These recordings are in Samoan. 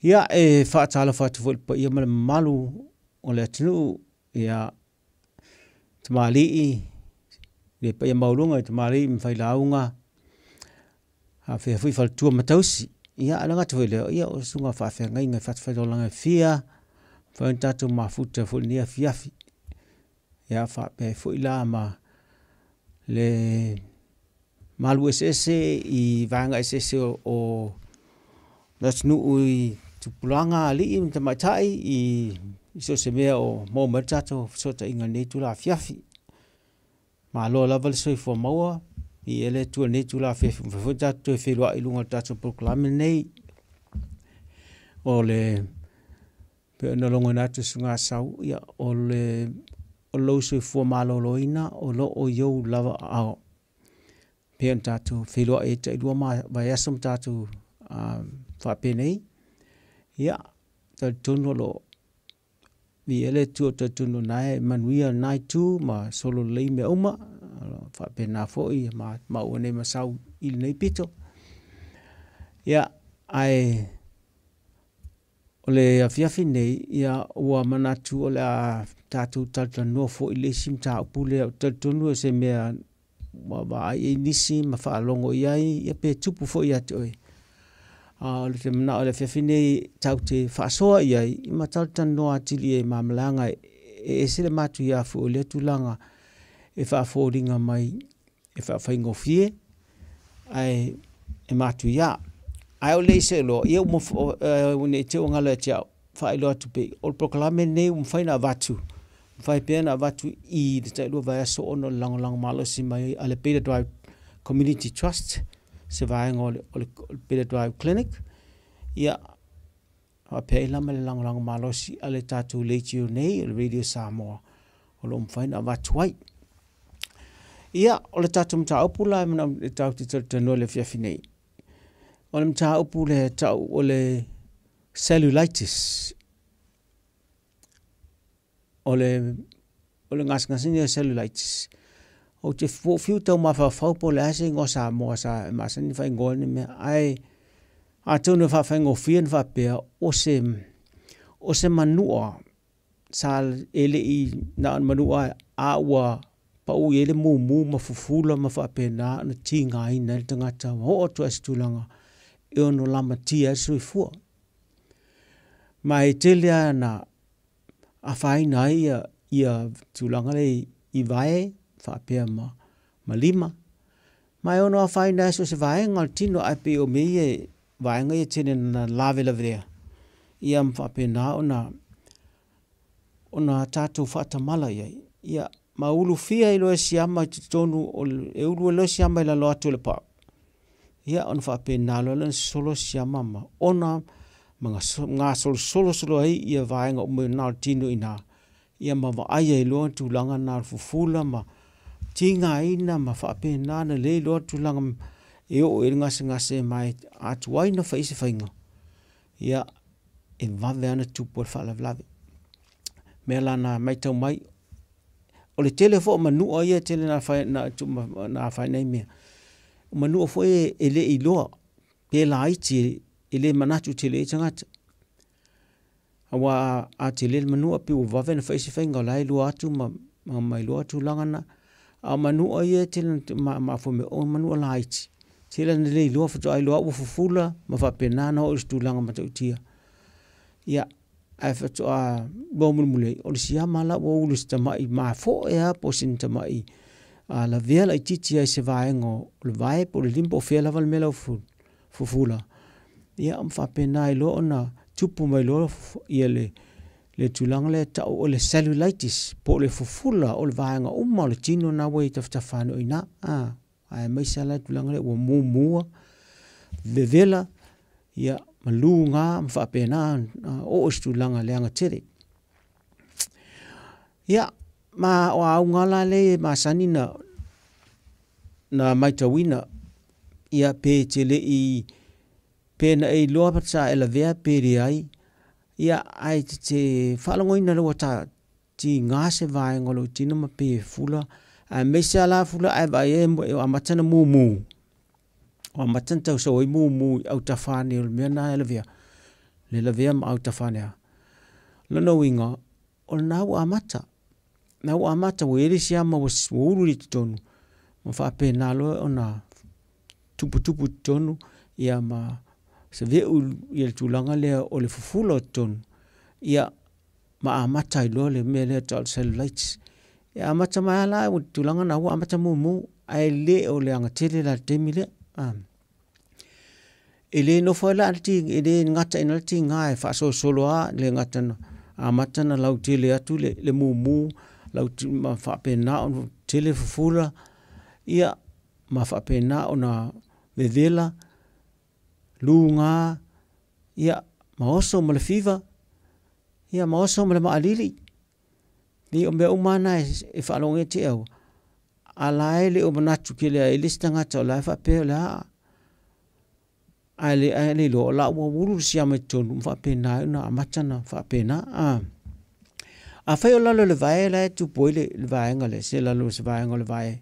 Ia, e faatalofa atu foi i le paia ma le mamalu o le atunuu, ia tamalii, le paia maualuga i tamalii ma failauga, afea foi faletua ma tausi. Ia ae le gata foi i lea, ia o susuga i faafeagaiga i fatafaitaulaga e fia, mafai ona tatou mafuta foi i lenei afiafi. Ia faapea ai foi la ma le malu eseese i vaega eseese o le atunuu i tupulaga, alii ma tamaitai i so o se mea o maua mai ai le tatou fesootaiga i lenei itula afiafi. Malo lava le soifua maua, viia le Atua i lenei itula afiafi ua mafai foi ona tatou toe feiloai i luga o le tatou polokalame lenei. O le pei ona logoina atu e le Susuga a Sau, ia o lou soifua maloloina o lo o i ou lava aao. Pei ona tatou feiloai ai tailua vaiaso ma tatou faapenei, ia talitonu o lo o viia le Atua, talitonu o lena e manuia lena itu ma sololelei mea uma. O lo o faapena foi maua nei ma Sau i lenei pito. Ia, ae o le afiafi lenei, ia ua manatu o le a tatou talatalanoa foi i le isi mataupu lea. Ou te talitonu o se mea ua vaai i ai nisi ma faalogo i ai, ia pe tupu foi ia te oe. A o le manao i le afiafi lenei tatou te faasoa i ai ma talatalanoa atili ai ma malaga e ese le matuia foi o lea tulaga e faafoliga mai e faafaigofie ae e matuia. Ae o le i see loa, ia ne i te i ua galo ia te au, faailoa atu pea, o le polokalame lenei ua mafai ona avatu, mafai pea ona avatu i le tailua vaiaso ona o le lagolago malosi mai a le Beta Drive Community Trust, se vaega o le Beta Drive Clinic, ia faapea ai la ma le lagolago malosi a le tatou leitio nei, o le Radio Samoa, o lo o mafai ona avatu ai. Ia, o le tatou mataupu la e tatou te talatalanoa i le afiafi nei, o le mataupu lea e tau o le cellulitis. O le gasegase lenei o le cellulitis, ou te fiu e tau mafaufau po o le a se igoa Samoa sa e masani ona faaigoa ai lenei mea, ae atonu e faafaigofie ona faapea, o se manua sa e le i na o le manua a ua pau i ai le mumu ma fufula ma faapena ona tigaina ai le tagata ua oo atu i se tulaga e ono lamatia ai le soifua. Ma e tele lava ina afaina ai ia tulaga lea i vae faapea ma lima, ma e ono afaina ai so o se vaega o le tino, ae pei o mea ia, vaega ia e tele ina lavelavea, ia ma faapena ona tatou faatamala i ai. Ia, ma ulufia ai loa e siama i totonu, e ulu ai loa siama i lalo atu o le pau, ia ona faapena loa lea ona sosolo siama ma ona ma gasolosolo solo ai ia vaega uma na o le tino i ina, ia ma vaai ai loa tulaga na o le fufula ma tigaina ma faapena ona le iloa tulaga e oo i ai le gasegase ma a tuai ona fai se faiga, ia e vave lava ona tupu ai le faalavelave. O mea la na matau mai, o le tele foi o manua ia e tele na afaina ai mea, o manua foi e le iloa, pe laiti e le manatu tele i ai tagata. Aua a tele le manua pei ua vave ona fai se faiga o la e iloa atu ma iloa tulaga na. A o manua ia e tele ina mafua mai, o manua laiti, tele ina le iloa, faatoa iloa lava ua fufula ma faapena ona oo i se tulaga matautia. Ia, ae faatoa iloa mulimuli ai, o le siama la ua ulu i se tamai mafoe lava po o sina tamai lavea laitiiti lava i se vaega o le vae po o le lima po o fea lava le mea la ua fufula, ia ma faapena ai loa ona tupu mai loa ia le tulaga lea e tau o le cellulitis, po o le fufula o le vaega uma o le tino lena ua i tafatafa ane o i ina. Aemaise lava la le tulaga lea ua mumua, vevela, ia ma luga ma faapena ona oo i se tulaga leaga tele. Ia, ma o auga la lea e masani na matauina, ia pe te le i, pe na e iloa sa e lavea pe leai, ia ae te faalogoina loa ua ta tiga se vaega o lou tino ma pei e fufula, aemaise lava la fula ae vaai ai e amata ona mumu, ua amata ona tau sau ai mumu i autafa ane o le mea lena e lavea. le lavea ma autafa ane lava. O lona uiga, o lena ua amata, na ua amata ua i ai le siama ua ulu i totonu ma faapena loa ona tuputupu i totonu ia ma saveu ia le tulaga lea o le fufula o totonu, ia ma amata ai loa le mea lea e tau o le cellulitis. E amata mai lava la i le tulaga lena ua amata mumu, ae le o le agatele la i le taimi lea. E le nofo ai la e le gataina le tiga e faasolosolo lava, le gata ina amata ona lautele atu le mumu ma faapena ona tele fufula, ia ma faapena ona vevela, luga, ia ma oso ma le fiva, ia ma oso ma le maalili. Ia o mea uma lava na e faalogo atu te i a la e le o manatu tele i ai le isi tagata o la e faapea o le a ae le iloa o la ua ulu le siama i totonu ma faapena ai ona amata ona faapena. Afai o lalo i le vae la e tupu ai le vaega lea, se lalo o se vaega o le vae,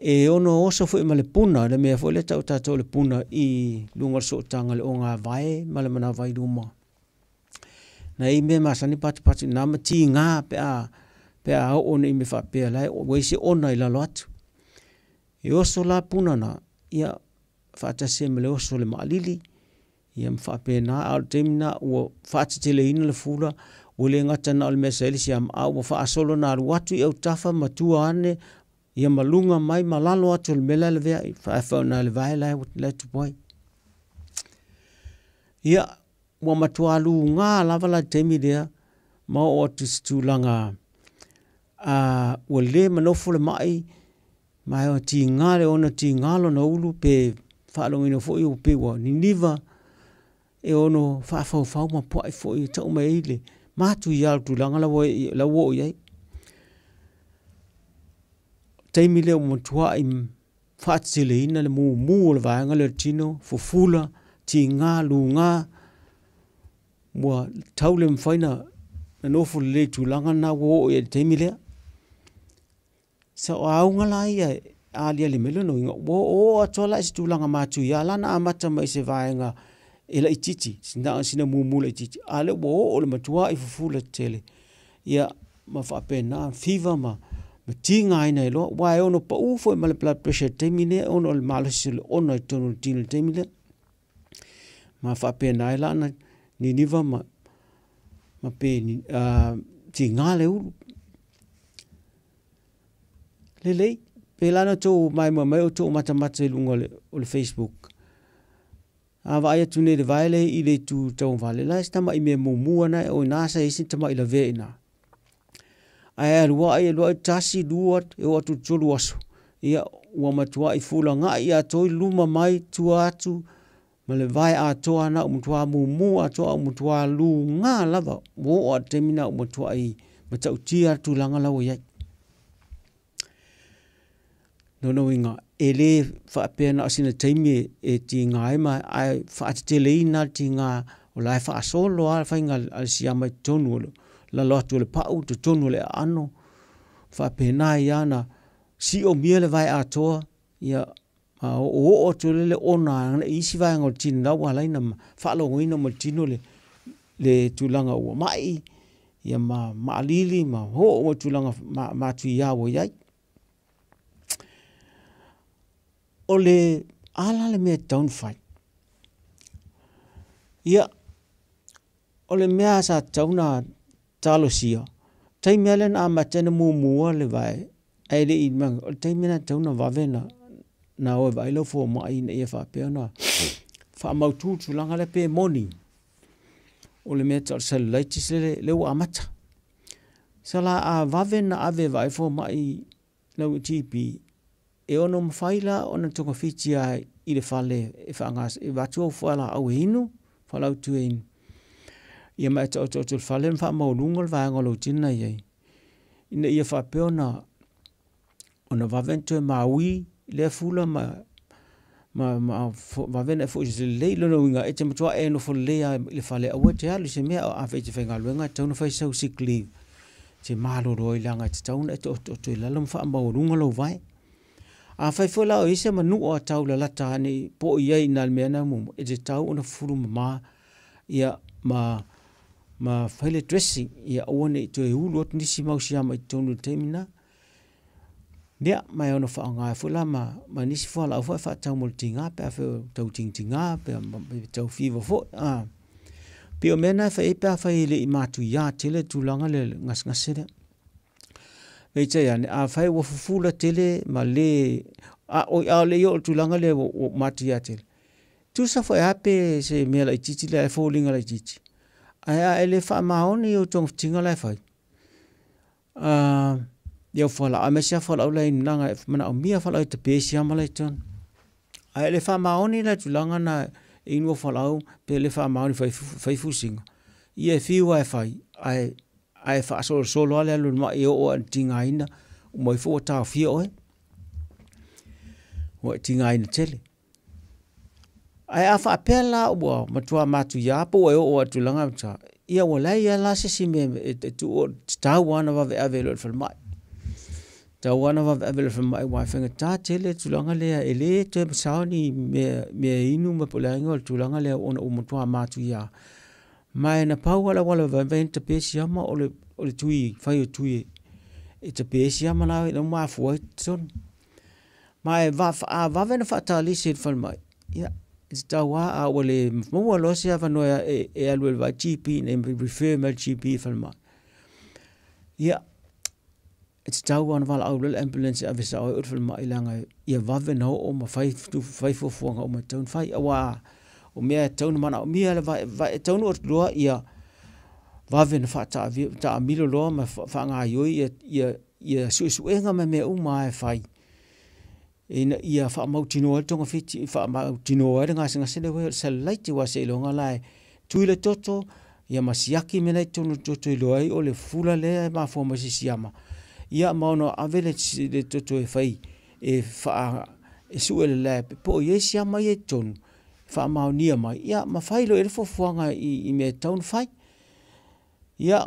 e ono oso foi ma le puna, le mea foi lea e tau e tatou o le puna i luga o le sootaga o le ogāvae ma le manava i luma. Na i ai mea masani patupatu i ina ma tiga pe a oo nei mea faapea la ua i ai se ona i lalo atu. E oso la puna na, ia faatasi ai ma le oso o le maalili, ia ma faapena, a o le taimi lena ua faateteleina le fula, ua le gata na o le mea sa i ai le siama, a ua faasolo ina alu atu i autafa ma tua ane, ia ma luga mai ma lalo atu o le mea la e lavea ai le vae la e tupu ai. Ia, ua matua luga lava la i le taimi lea, ma oo atu i se tulaga ua le manofo le mai, ma e tiga le ona, tiga lona ulu pe faalogoina foi pei ua niniva, e ono faafaufau ma puai foi e tau mai ai le matuia o le tulaga la ua oo i ai. O le taimi lea ua matuai faateteleina le mumu o le vaega lea o le tino, fufula, tiga, luga, ua tau le mafai ona nofo lelei i le tulaga lena ua oo i ai i le taimi lea. So, o auga la ia e aliali mai lona uiga, ua oooo atu lava la i se tulaga matuia la na amata mai se vaega e laitiiti, na o sina mumu laitiiti, a o lea ua oo i le matuai fufula tetele, ia ma faapena, fiva ma tigaina ai loa, aua e ono pau foi ma le blood pressure i le taimi lea ona o le malosi o le ona i totonu o le tino i le taimi lea. Ma faapena ai la ona niniva ma pe tiga le ulu. Lelei, pei la ona outou maimoa mai o outou matamata i luga o le Facebook. A vaai atu nei i le vae lea i le itu tauagavale, la e si tamai mea mumu lava o i ina sa i ai si tamai lavea i ina. Ae alu ai, alu ai, tasi, lua, e oo atu i le 3 aso, ia ua matuai fulagai atoa i luma mai tua atu ma le vae atoa na ua matua mumu atoa a ua matua luga lava. Ua oo lava i le taimi lena ua matuai matautia le tulaga la ua i ai. Lona uiga, e le faapea na o sina taimi e tiga ai ma ae faateteleina le tiga o la e faasolo lava le faiga a le siama i totonu o le lalo atu o le pau, totonu o le aano, faapena ai lava ona siomia le vae atoa, ia ma oooo atu ai le ona i isi vaega o le tino la ua ala ai ona faalogoina mai le tino le tulaga ua mai, ia ma maalili ma oo mai i tulaga matuia ua i ai. O le a la le mea e tatau ona fai? Ia, o le mea sa tatau ona talosia, taimi lava lea na amata ai ona mumua le vae, ae le i, o le taimi lena e tatau ona vave ona o e vaai lau fomai ina ia faapea ona faamautu le tulaga lea pe moni o le mea e tau o le cellulitis lea ua amata. Sala a vave ona ave e vaai le fomai lau GP, e ono mafai la ona togafitia i le fale e avatu au fualaau e inu, fualaau tui e inu, ia ma e taoto atu i le fale ma faamaualuga le vaega o lou tino na i ai, ina ia faapea ona vave ona toe maui lea fula ma vave ona e foi se lelei. Lona uiga, e te matua e nofo lelei lava i le fale, aua e te alu i se mea. Afai e te faigaluega, e tatau ona fai sau sick leave e te malolo ai leaga e tatau ona e taotooto i lalo ma faamaualuga lou vae. Afai foi la o i ai se manua taulalata ane po o i ai i ina i le mea lena muamua, e tatau ona fufulu mama. ia ma fai le dressing ia aua ne i toe ulu atu nisi mau siama i totonu i le taimi lena. Ia, ma e ono faaaoga foi la ma nisi fualaau foi faatau mo le tiga pe afai o tau tigatiga pe tau fiva foi. Pei o mea na e fai ai pe afai e le i matuia tele le tulaga lea o le gasegase lea. Peitai ane, afai ua fufula tele ma le a o le i oo i le tulaga lea ua matuia tele, tusa foi lava pe se mea laitiiti la e foliga laitiiti, ae a e le faamaoni i ou togafitiga la e fai, i au fualaau aemaise lava fualaau la e inu leaga e manaomia fualaau e tape ai siama la e i totonu. Ae le faamaoni la i le tulaga lena e inu au fualaau pe le faamaoni e fai fusiga, ia e fiu lava e fai, ae faasolosolo lava le alu o le mai e oo lava ina tigaina, uma ifo ua taofia oe, ua e tigaina tele. Ae a faapea la ua matua matuia pe ua e oo lava i le tulaga lena, ia ua leai lava la se isi mea e tatau lava ona vave ave loa i le falemai. E tatau lava ona vave ave loa i le falemai aua e faigata tele le tulaga lea e le toe sao ni mea e inu po o le a le tulaga lea ona ua matua matuia. Ma e na pau lava le auala e mafai ai ona tape siama o le tui, fai o tui e tape ai siama la ua mafua ai totonu. Ma a vave ona faatalisi e le falemai, ia e tatau lava, a ua le maua loa se avanoa e alu ai e vaai le GP ina ia refer mai le GP i le falemai, ia, e tatau lava ona valaau loa le ambulance e ave sao ai oe i le falemai leaga ia vave ona oo ma fai fuafuaga uma e tatau ona fai. Aua o mea e tatau ona manaomia, e taunuu atu loa ia vave ona faataamilo loa ma faagaoioi ia suesuega ma mea uma lava e fai ina ia faamautinoa ai le togafiti, faamautinoa ai le gasegase lea ua i ai o le cellulite, aua seiloga la e tui le toto ia ma siaki mea la e i totonu o le toto e iloa ai o le fula lea e mafua mai i se siama, ia ma ono ave le toto e fai e sue e le lab po o i ai siama ia i totonu, faamaonia mai, ia ma fai loa i ai le fuafuaga i mea e tatau ona fai. Ia,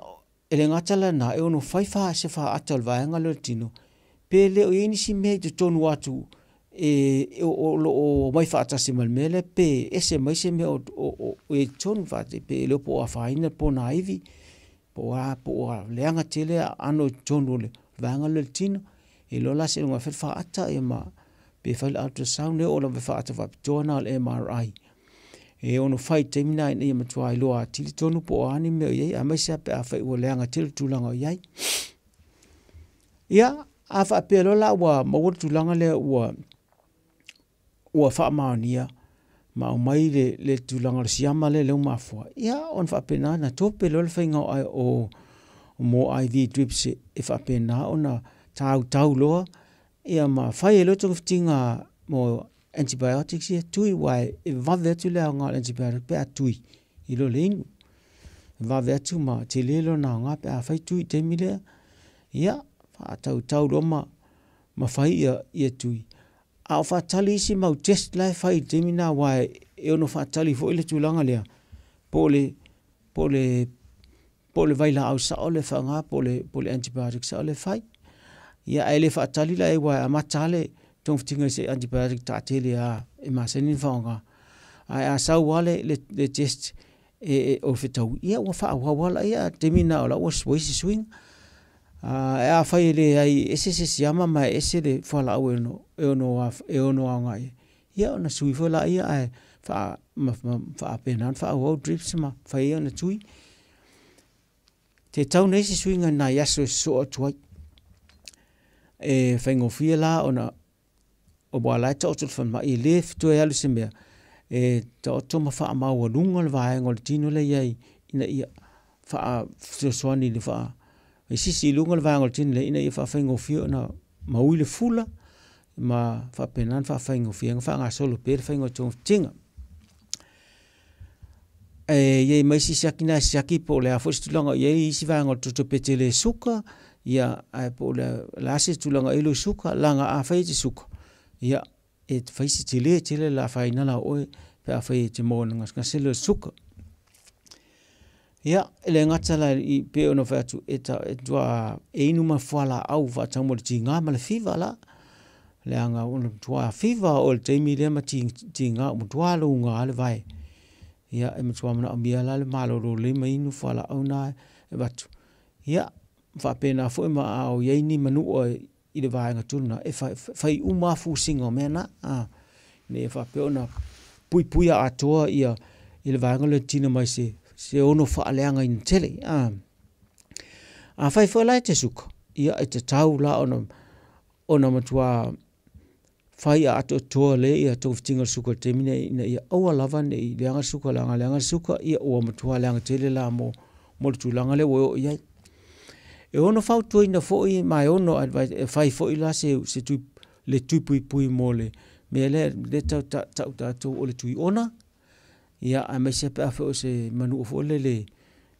e le gata la i lena, e ono fai se faata o le vaega lea o le tino, pe le o i ai nisi mea i totonu atu o lo o omai faatasi ma le mea lea, pe ese mai se mea o i ai i totonu, pe le iloa po o afaina le ponaivi, po o a, po ua leaga tele aano i totonu o le vaega lea o le tino. E iloa la seiloga e fai le faata ma pe fai le ultrasound, e oo lava i le faata faapitoa lena o le MRI. E ono fai i le taimi lena ina ia matua iloa atili tonu po o a ni mea o i ai, aemaise lava pe afai ua leaga tele le tulaga o i ai. Ia, a faapea loa la ua maua le tulaga lea ua faamaonia ma aumai le tulaga o le siama lea ua mafua, ia ona faapena ona tope loa le faiga o mo IV drips e faapena ona tautau loa ia ma fai ai loa togafitiga mo antibiotics ia tui, aua e vave atu le aoga o le antibiotic pe a tui i lo le inu. E vave atu ma tele lona aoga pe a fai tui i le taimi lea. Ia, faatautau loa ma fai ia tui. A o faatali isi mau test la e fai i le taimi lena, aua e ono faatali foi le tulaga lea, po o le vailaau sao lea e faaaoga po o le antibiotic sao lea e fai. Ia, ae le faatali la i ai aua e amata lava le togafitiga i se antibiotic taatele lava e masani ona faaaoga. Ae a sau lava le test o fetaui, ia ua faaauau lava laia, a o le taimi lena o la e ua i ai se suiga. Ae afai e leai e ese se siama ma e ese le fualaau e ono aoga i ai, ia ona sui foi laia ae faapena ona faaauau drips ma fai ai ona tui. Te tau nei se suiga i nai aso e sosoo atu ai. E faigofie la ona aua la e taoto i le falemai, e le toe alu i se mea, e taoto ma faamaualuga le vaega o le tino lea e i ai ina ia faafesoasoani i le sisi i luga le vaega o le tino lea ina ia faafaigofie ona maui le fula ma faapena ona faafaigofie ona faagasolo pea le faiga o togafitiga. E i ai ma isi siaki na e siaki po o le a foi se tulaga o i ai isi vaega o le toto pe tele suka, ia ae po o le a se tulaga o i ai lou suka, leaga afai e te suka, ia e fai si tele tele le afaina la o oe pe afai e te maua i le gasegase lea o le suka. Ia, e le gata la i pei ona fai atu e matua e inu ma fualaau faatau mo le tiga ma le fiva la, leaga ua matua fiva oe i le taimi lea ma tiga ua matua luga le vae. Ia, e matua manaomia la le malolo lelei ma inu fualaau na e avatu. Ia, faapena foi ma a o i ai ni manua i le vaega tonu lena, e fai uma lava fusiga o mea na, ina ia faapea ona puipuia atoa ia le vaega lea o le tino mai se ono faaleagaina tele. Afai foi la e te suka, ia e tatau la ona matua fai atoatoa lelei ia togafitiga o le suka i le taimi lenei ina ia aua lava ne i leaga le suka, leaga a leaga le suka, ia ua matua leaga tele la mo le tulaga lea ua oo i ai. E ono fautuaina foi ma e ono advise e fai foi la se tui, le tui puipui mo le mea lea e tau tatou o le tui ona, ia aemaise pe afai o se manua foi lele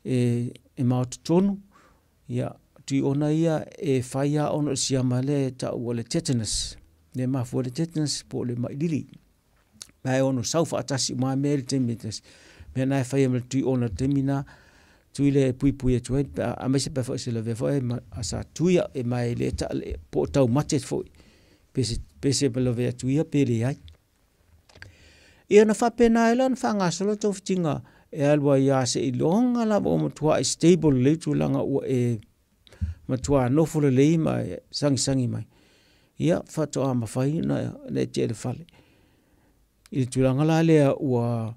e maotu tonu, ia tui ona ia e fai lava ona o le siama lea e tau o le tetanus, lea e mafua ai le tetanus po o le mai lili. Ma e ono sau faatasi uma lava mea ia i le taimi e tasi. O le mea lena e fai ai ma le tui ona i le taimi lena, tui lea e puipui atu ai pe a, aemaise pe afai o se lavea foi sa tuia ma e le po o taumate foi pe se lavea tuia pe leai. Ia ona faapena ai lea ona faagasolo togafitiga e alu ai lava seiloga lava ua matuai stable lelei tulaga ua e matua nofo lelei ma e sagisagi mai, ia faatoa mafai ona e tea i le fale. I le tulaga la lea ua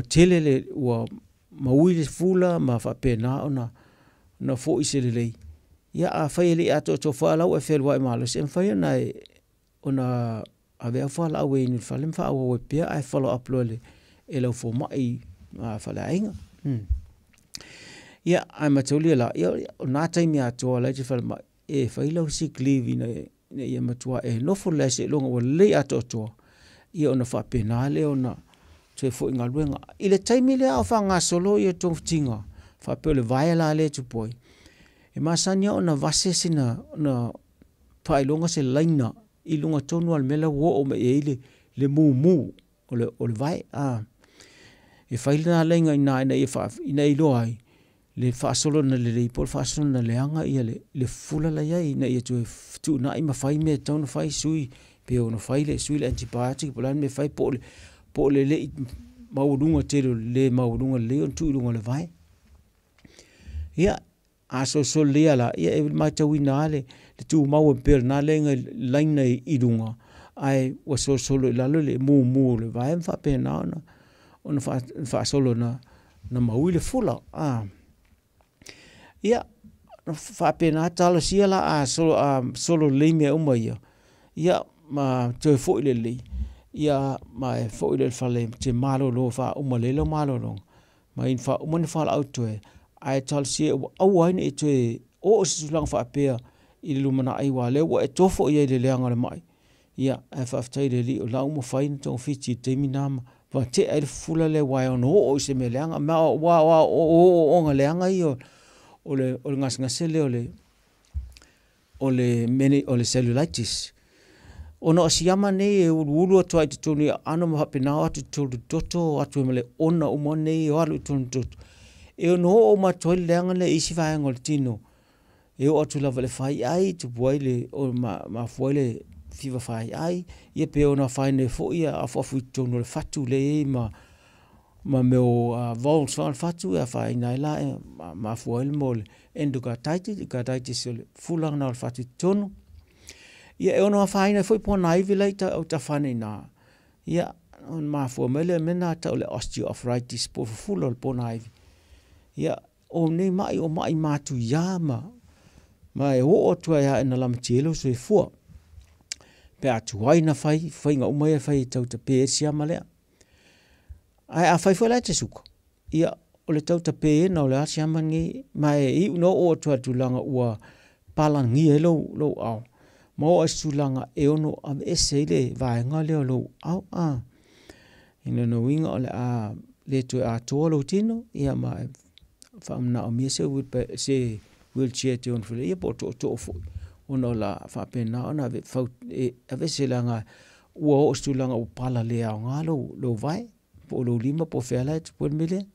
tele le ua maui le fula ma faapena ona foi se lelei. Ia afai e le i atoatoa foi a o la ua e fealuai malosi, e mafai ona ave au fualaau e inu i le fale ma faaauau ai pea ae follow up loa e lau fomai faleaiga. Ia, ae mataulia la, ia o na taimi atoa o la e te i le falemai, e fai lau sick leave ina ia matua e nofo lelei lava seiloga ua lelei atoatoa, ia ona faapena lea ona toe foi i galuega. I le taimi lea a o faagasolo togafitiga faapea o le vaea la lea e tupu ai, e masani lava ona vase sina ona faailoga se laina i luga tonu lava o le mea la ua oo mai i ai le mumu o le vae. E fai lena laina i ina ina ia iloa ai le faasolo ina lelei po o le faasolo ina leaga le fufula la e i ai ina ia toe fetuunai ma fai mea e tatau ona fai, sui pe ono fai le sui le antibiotic po o le a le mea e fai, po o le le i maualuga tele o le le maualuga lelei ona tuu i luga o le vae. Ia, a solosolo lelei lava la, ia e matauina lava le tumau ai pea o lena laina i luga, ae ua solosolo i lalo le mumu o le vae ma faapena ona faasolo ina maui le fula. Ia, faapena, talosia la a solo lelei mea uma ia, ia ma toe foi lelei, ia ma e foi lea i le fale e te malolo faauma lelei lau malologa, ma inu faauma ni fualaau o totoe, ae talosia ua aua ai ne i toe oo i se tulaga faapea i le lumanai aua o lea ua e tofo i ai i le leaga o le mai. Ia, ae faafetai i le Alii o la ua mafai ona togafiti i le taimi lena ma tea ai le fufula lea aua e ono oo i se mea leaga. Ma aua o ooooga leaga ia o le gasegase lea o le cellulitis. Ona o siama nei e uluulu atu lava i totonu i aano ma faapena o atu i totonu i le toto, o atu ai ma le ona uma nei o alu i totonu i le toto. E ono oo uma atu ai le leaga lea i isi vaega o le tino, e oo atu lava i le faiai, tupu ai le, o mafua ai le fiva faiai, ia pe ono afaina ai foi afuafu i totonu o le fatu lea e i ai ma mea o valves o le fatu e afaina ai la, e mafua ai le mea o le endocarditis, carditis o le fula lena o le fatu i totonu. Ia e ono afaina ai foi ponaivi la e i autafa ane i ina, ia ona mafua mai lea o le mea lena e tau o le osteoarthritis po o le fufula o le ponaivi. Ia, o nei mai o mai matuia ma e oo atu ai lava ina lamatia ai lou soifua pe a tuai ona fai faiga uma ia e fai e tau tape ai le siama lea. Ae afai foi la e te suka, ia o le tau tapeina o le a siama lenei, ma e iu ina oo atu lava i le tulaga ua palagia ai lou ao, ma oo i se tulaga e ono aveese ai le vaega lea o lou ao. I lona uiga o le a le toe atoa lou tino, ia ma e faamanaomia se wheelchair e te ono po o tootoo foi, ona o le a faapena ona aveese leaga ua oo i se tulaga ua pala le aoga lou vae, po o lou lima po o fea la e tupu ai le mea lea.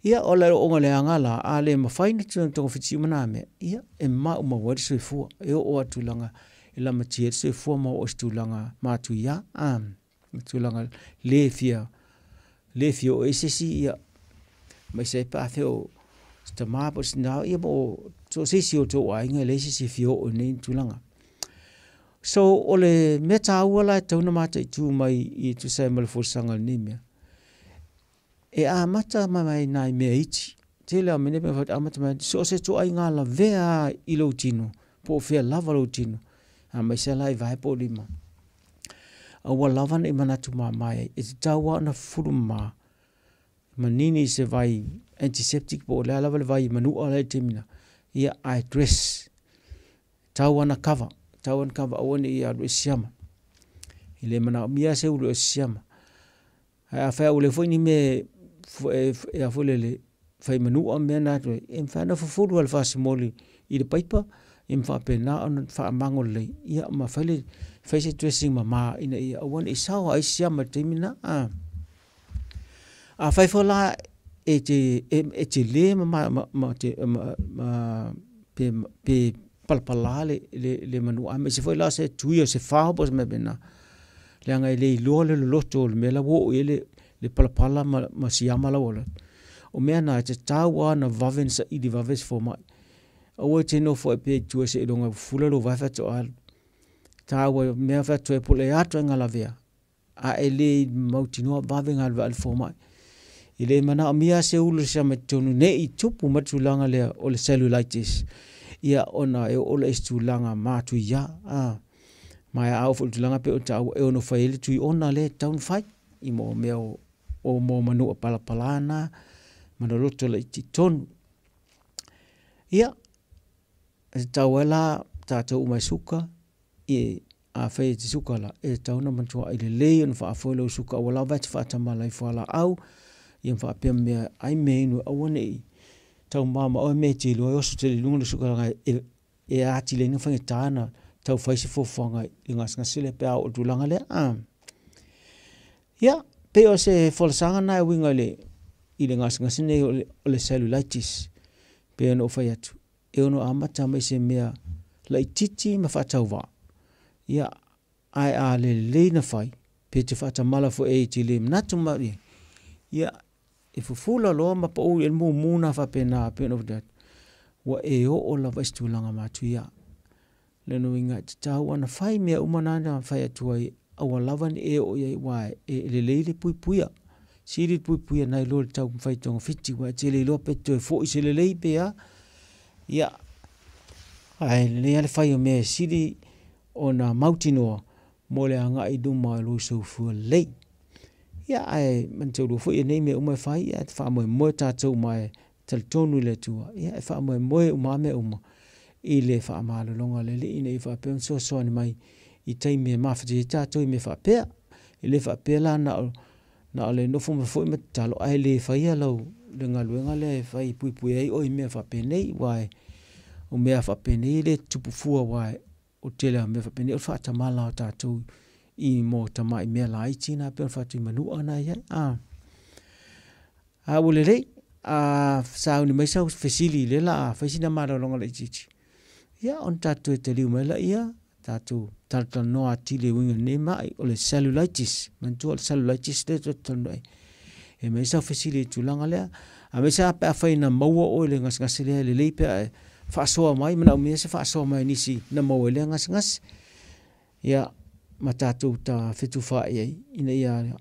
Ia, o le ooooga leaga la, a le mafai ona togafiti uma na mea, ia e maumau ai le soifua. E oo atu i tulaga e lamatia ai le soifua ma oo i se tulaga matuia, tulaga le fia le fia oo i ai se isi, ia, aemaise ai pe afai o se tama po o se tina, ia po o so o se isi o outou aiga e leai se isi e fia oo i nei tulaga. So, o le mea taua la e tatau ona mataitu mai e tusa ai ma le folasaga i lenei mea, e amata mai nai mea iti. Tele lava o mea nei e amata mai so o se ituaiga lavea lava i lou tino, po o fea lava lou tino, aemaise lava la i vae po o lima, aua lava ne i manatu mama i ai, e tatau lava ona fufulu mama, manini i se vai antiseptic po o le a lava le vai manua la e i le taimi lena, ia ae dress, tatau lava ona cover, tatau ona cover aua ne i alu e siama. E le manaomia lava se ulu e siama. Ae afai ua leai foi ni mea e a foi lele fai manua mea na, e mafai ona fufulu lava i le fasimoli i le paipa ia ma faapena ona faamago lelei ia ma fai fai se dressing mama ina ia aua ne i sao ai se siama i le taimi lena. Afai foi la e te e tele ma pe palapala le manua, aemaise foi la se tui o se fao po o se mea faapena, leaga e le iloa le loloto o le mea la ua oo i ai le palapala ma siama la ua alu atu. O mea na e tatau lava ona vave ona saili vave se fomai. Aua e te nofo ai pea i tua seiloga e fufula lou vae faatoa alu. E taua, o le mea e fai atu ai, po o le a ituaiga lavea, a e le mautinoa, vave ona alu e vaai le fomai. E le manaomia lava se ulu o le siama i totonu ne i tupu mai le tulaga lea o le cellulitis, ia ona e oo lea i se tulaga matuia. Ma a oo foi i le tulaga pei ona taua e ono fai ai le tui ona lea e tatau ona fai i mea o manua palapala na ma loloto laiti i totonu. Ia, e tatau ai la tatou uma e suka, afai e te suka la, e tatau ona matuai lelei ona faafoe lou suka ua lava e te faatamala i fualaau, ia ma faapea mea ai mea inu aua ne i taumama oe mea e te iloa e oso tele i luga le suka leaga e atili ai ona faigata ona tau fai se fuafuaga i le gasegase lea pe a oo i le tulaga lea. Ia, pei o se folasaga lena e uiga i le gasegase nei o le cellulitis. Pei ona ou fai atu, e ono amata mai se mea laitiiti ma faatauvaa, ia, ae a lelei ona fai, pe te faatamala foi i ai e te le manatu mai, ia, e fufula loa ma pau i ai le mumu lena faapena pei ona ou fai atu, ua e oo lava i se tulaga matuia. O lona uiga e tatau ona fai mea uma na na fai atu ai, aua lava ne i e oo i ai, aua e lelei le puipuia. Sili le puipuia nai lo le taumafai e togafiti, aua e te le iloa pe toe foi se lelei pe a. Ia, ae lelei lava le fai o mea e sili ona mautinoa mo le agai i luma o lou soifua lelei. Ia, ae manatua foi nei mea uma e fai, ia e faamoemoe tatou ma e talitonu i le Atua, ia e faamoemoe uma lava mea uma i le faamalologa a le Alii ina ia faapea ona fesoasoani mai i taimi e mafatia ai tatou i mea faapea. E le faapea la na o le nofo mai foi ma tatalo ae le faia lau le galuega lea e fai e puipuia ai oe i mea faapenei, aua o mea faapenei e le tutupu fua aua o le tele lava o mea faapenei o le faatamala lava o tatou i mea o tamai mea laiti na pei ona fai atu i manua na e i ai. A ua lelei, a sauni mai sau fesili i lea o le a fai sina malologa laitiiti, ia ona tatou toe taliu mai lea, tatou talatalanoa atili e uiga i lenei mai o le cellulitis. Manatua o le cellulitis lea tatou te talanoa ai. E aumai sau fesili i le tulaga lea, aemaise lava pe afai na maua oe i le gasegase lea, e lelei pe a e faasoa mai, manaomia se faasoa mai a nisi na maua i lea gasegase. Ia, ma tatou tafetufaai ai ina ia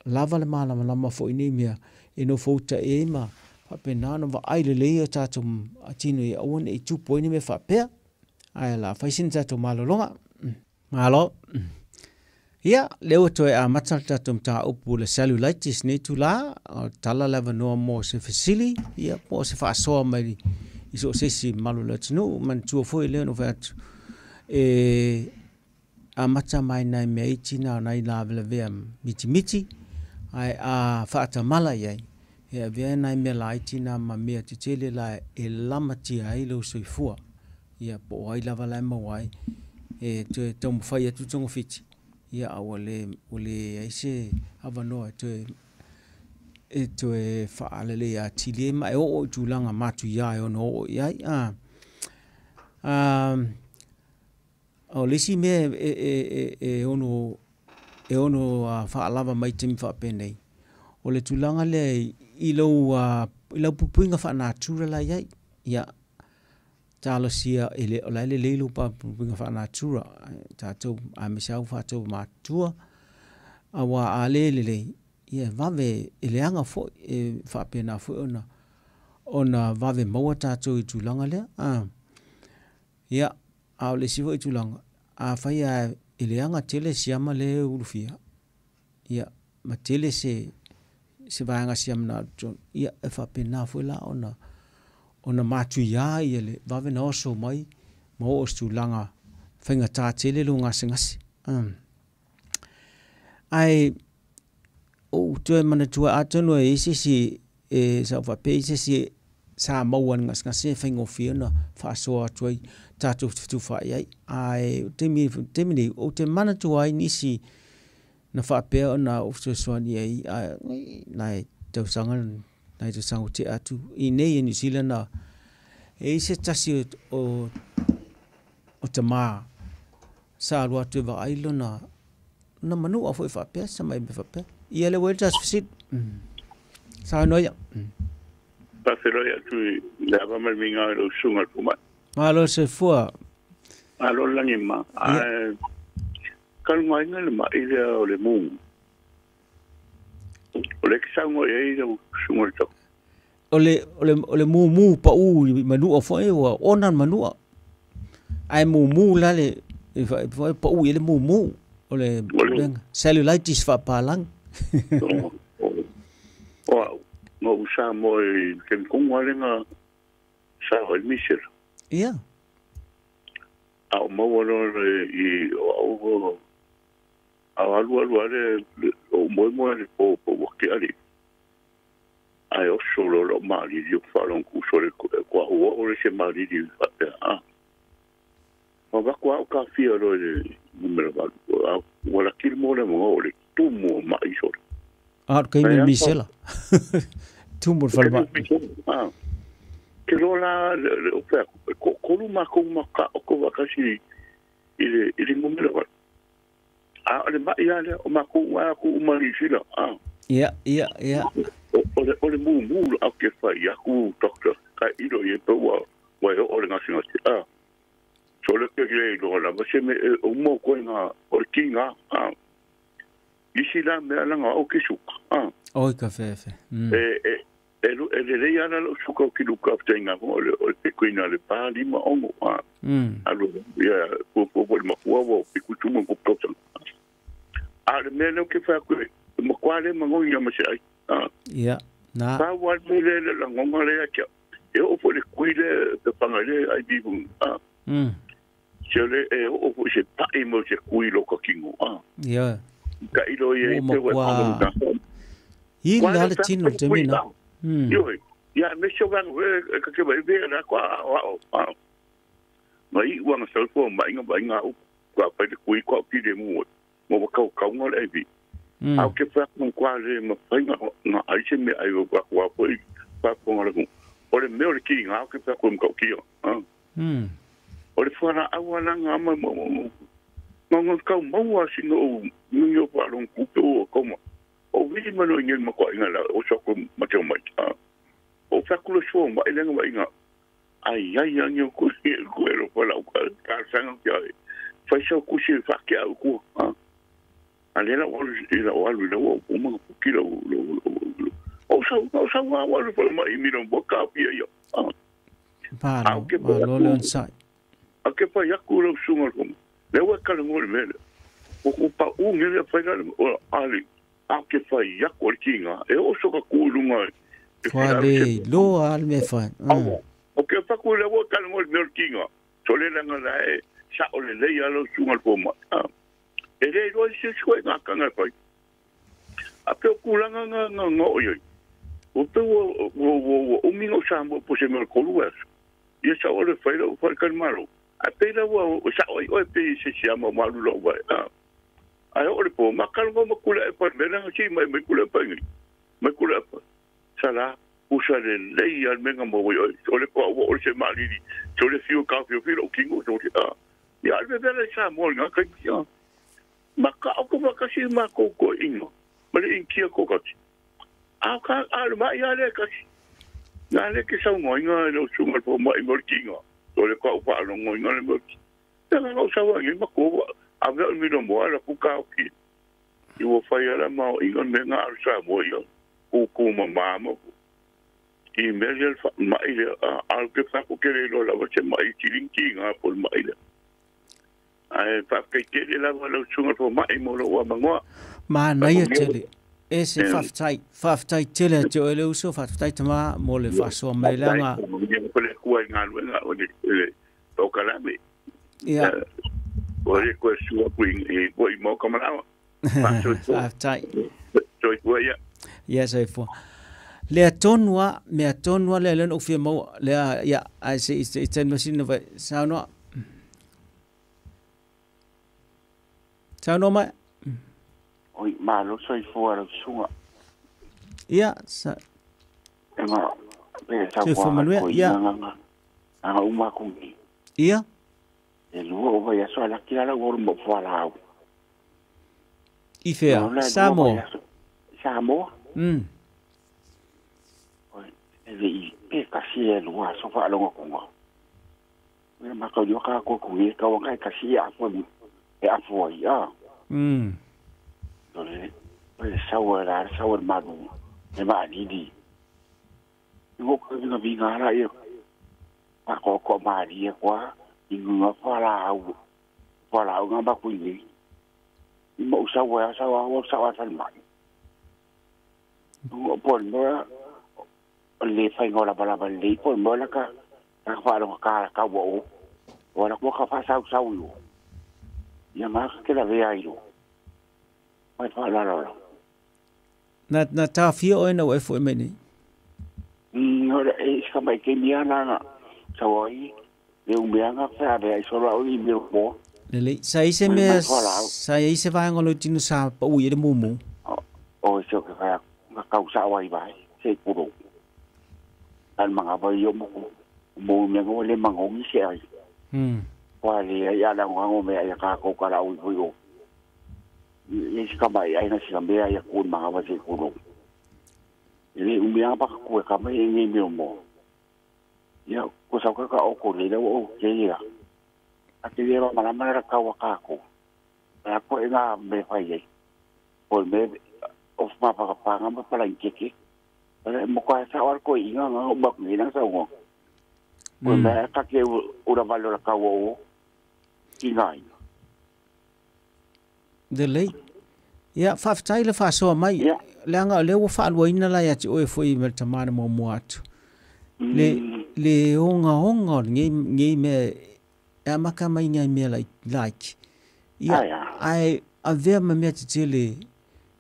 lava le malamalama foi i nei mea e nofouta i ai ma faapena ona vaai lelei o tatou tino ia aua ne i tupu ai ni mea faapea. Ae o le a fai sina tatou malologa. Malo. Ia, lea ua toe amata le tatou mataupu i le cellulitis i lenei itula, o tala le avanoa mo se fesili, ia, po o se faasoa mai i so o se isi mamalu o le atunuu. Manatua foi lea na ou fai atu, e amata mai nai mea iti na o nai lavelavea mitimiti, ae a faatamala i ai, e avea nai mea laiti na ma mea tetele la e lamatia ai lou soifua. Ia po o ai lava la e maua ai, e toe taumafai atu togafiti, ia a ua leai se avanoa e toe faaleleia atili ai ma e oo i tulaga matuia e ono oo i ai. O le isi mea e ono faalava mai i taimi faapenei, o O le tulaga lea i lou i lau puipuiga faanatura la i ai. Ia talosia e le o la e lelei lou puipuiga faanatura tatou aemaise lava ua faatau matutua auā a lē lelei ia e vave e leaga foi e faapena foi ona ona vave maua tatou i tulaga lea a. Ia a o le isi foi tulaga afai ae e leaga tele siama lea e ulufia ia ma tele se se vaega siama na alu i totonu ia e faapena foi la ona ona matuia ia le vave ona oso mai ma oo i se tulaga faigata tele lou gasegase. Ae ou toe manatua atonu e i ai se isi e sa ou faapea e i ai se isi sa maua i le gasegase e faigofie ona faasoa atu ai tatou fetufaai ai. Ae o le taimi taimi nei ou te manatua ai nisi na faapea ona ou fesoasoani i ai ae nai tausaga nai tausaga ua tea atu i inei i Niu Sila na e i ai se tasi o o tamā sa alu atu e vaai lona na manua foi faapea sa mai mea faapea. Ia lea ua i ai le tatou fesili. Saunoa ia. Faafeiloai atu i le ava ma le migao i lau susuga i le fomai. Malo le soifua. Malo le lagi ma. Ae talu le mai lea o le mumu. O le ke saunoa i ai lau susuga i le tau. O le mumu paū i manua foi ua ona le manua. Ae mumu la le foi paū i ai le mumu. O le cellulitis faapalagi. O au, na ou Samoa i taimi tonu lava lea na sao ai le misela. Ia. A o maua loa i o au a o alu alu lava le ou moemoe le po po ua tea le ae oso loa lou malili ou faalogo atu sole ua oo le isi malili faapea a. Ma avatu lava ou kafia loa i le numera 8 ua laki le moa lea ma o le tumu o mai sole. A o le taimi o le misela. Tumu o le falemai. Ke loa la le o fai atu, e toatolu matou mataoto faatasi i le numera 8. A o le mai lava lea, o matou uma atu uma i Niu Sila. Ia, ia, ia. O le mumu la ke fai atu doctor tailo i ai pe ua e oo le gasegase. So le ke le iloa lava se mea e uma o koe ngā o le kinga. Isi la mea langa au ke suka. Oi ka fefe. E e e lelei ala lou suka o ki luka fetainga o le pekuina le pa lima ono. Alu ia puapua po le makua ua piku tumu ko tausaga. A le mea lea ou te fai atu e matua le magoina ma se ai. Ia, na. Pau lava le mea lea le lagona lea ia te au. E oo foi i le kui lea pe panga i le IV luga. Se o le e oo foi se pa'i mai o se kui i lota tino. Ia. Tailo ia i Ua te ua e matua panga. ili la le tino i le taimi lena. Ioe, ia aemaise o vaega foi e ta te vaai vea la ko ao ao. Ma iu ana sau fua mai nga mai nga upu ka fai le kui ko pile mu mo wa kau kau nga le IV. A o ke fai atu kwa le ma fai nga nga ai se me ai o kwa kwa foi pa ko nga le ku. O le mea o le ki nga o ke fai atu mo kia. O le fuana au ala nga ma ma ma ma nga kau maua sino o ngi o pa long ku pe o kau ma. O vili ma no inge ma ko inga la o sa ko ma te o mai. O fa ku le sua ma ile nga inga. Ai ai ai o ku ku e ro pa la ka ka sanga ki ai. Fai sa ku si fa ki au ku. A le la o i la o alu la o o ma ku ki la o o sa o sa wa wa le fa ma i mi no bo ka pi ia. Malo, malo le onosai. A ke fai aku lau susuga i le fono. Lea ua e talanoa i le mea lea. Ua ku paʻū nei lea fai la le o ali. A ke fai aku o le kiga e oo soka ku i luga e Ua fia le se. iloa lava le mea e fai. Aua. O ke fai aku lea ua e talanoa i le mea o le kiga. So le leaga la e sao lelei lava lau susuga i le fomai. E le iloa i se isi koe gakaga e fai. A pe o kulaga nga nga nga oo i ai. Ua pei ua ua ua ua umi na ou Samoa po o se mea o le 3 aso. Ia sao le fai lau faletalimalo. Ae pei la ua sao ai oe pei se siama ua malu lou vae. Ae oo le po, makalo ma kulepa le mea leaga si mai mai kulepa i nei. Mai kulepa. Sala, usa lelei lava le mea na maua ai oe. O le koa ua oo le se maalili, se o le fiu e taofiofi lou tino se o le a. Ia a le vevela i Samoa i lena taimi a. Makaʻu faatasi makou toeaiina ma le Initia toatasi. A ka a le mai a le kasi. Na le ke sau ngoinga le usunga po mai mo tinga. O le ka upa lo ngoinga le mo. Te nga o sau ngi ma ko a ve mi no mo ala ku ka o ki. I wo fai ala ma o inga me nga sa mo yo. Ku ku ma ma mo. I me le fa mai le a ke fa ko ke le lo la se mai ti ling tinga po mai le. Ai pa ke te le la lo usunga po mai mo lo wa mangoa. Ma na ia tele. E se faftai, faftai tele te o le uso, faftai tama mo le fasoa mai langa. Ko le kua ngā luenga o le taukalame. Ia. O le kua sua kui i kua i mauka manawa. Faftai. Toi kua ia. Ia soifua. Lea tonua, mea tonua lea lena ufia maua. Lea, ia, ai se i ten masina vai. Saunoa. Saunoa mai. Oi, malo soifua lau susuga. Ia, sa... E ma, pe Soifua taupuaga manuia, ko ia. inganga. Anga uma kungi. Ia. E lua o vai aso ala kila la uru mo fuala au. I fea, Ola, lua Samoa. vai aso. Samoa. Oi, e le i, pe kasi e lua aso fa alonga kunga. Mea makau ni waka ko kungi, ka wanga e kasi e afu e afu ai, a. Ole, ole sawa la, sawa manu, e ma nini. Ngo ka vinga vinga ala ia, pa ko ko ma ni e kwa, i ngunga fa la au, fa la au ngā maku i nei. I mo sawa, sawa, sawa, sawa sa mai. Ngo po mo, le fai ngo la ba la ba le po mo la ka, ka fa lo ka ka wo. O la ko ka fa sau sau yo. Ia ma ka ke la ve ai lo. Mai fa la la la. Na tā fia oe na ue fo e mene? Ora, e ska mai ke mia na na. Sa oi, le umeanga fa ve ai solo au i me mo. Lele, sa i se Mai mea, mai fa la au. sa i se vaenga lo tino sa pa ui e le mumu. O se ke fa ka kau sa wai bai, se kuro. Al manga vai yo mo mo me ngo le mango mi se ai. Wa le ai ala ngo me ai ka ko ka la ui ui o. I se ka mai ai na se ka mea ia ku manga vai se kuro. Le umeanga pa ku ka mai ngi me mo. Ia ko sa ka ka o ko le o ke ia. A te le ma la mara ka wa ka ko. A ko e ngā me whai ai. O me o ma pa pa ngā ma pala i keke. Ere mo ka sa war ko i ngā ngā ba ngi nang sa ngo. O me ka ke o ra valo ra ka o ki ngai. De lei. Ia faftai le fasoa mai. Ia. Leanga le ua faaluaina la ia te oe foi me le tamana muamua atu. Le onga onga o ngei ngei mea e amaka mai ngai mea like. Ia, Ai, a. ai avea ma mea tetele.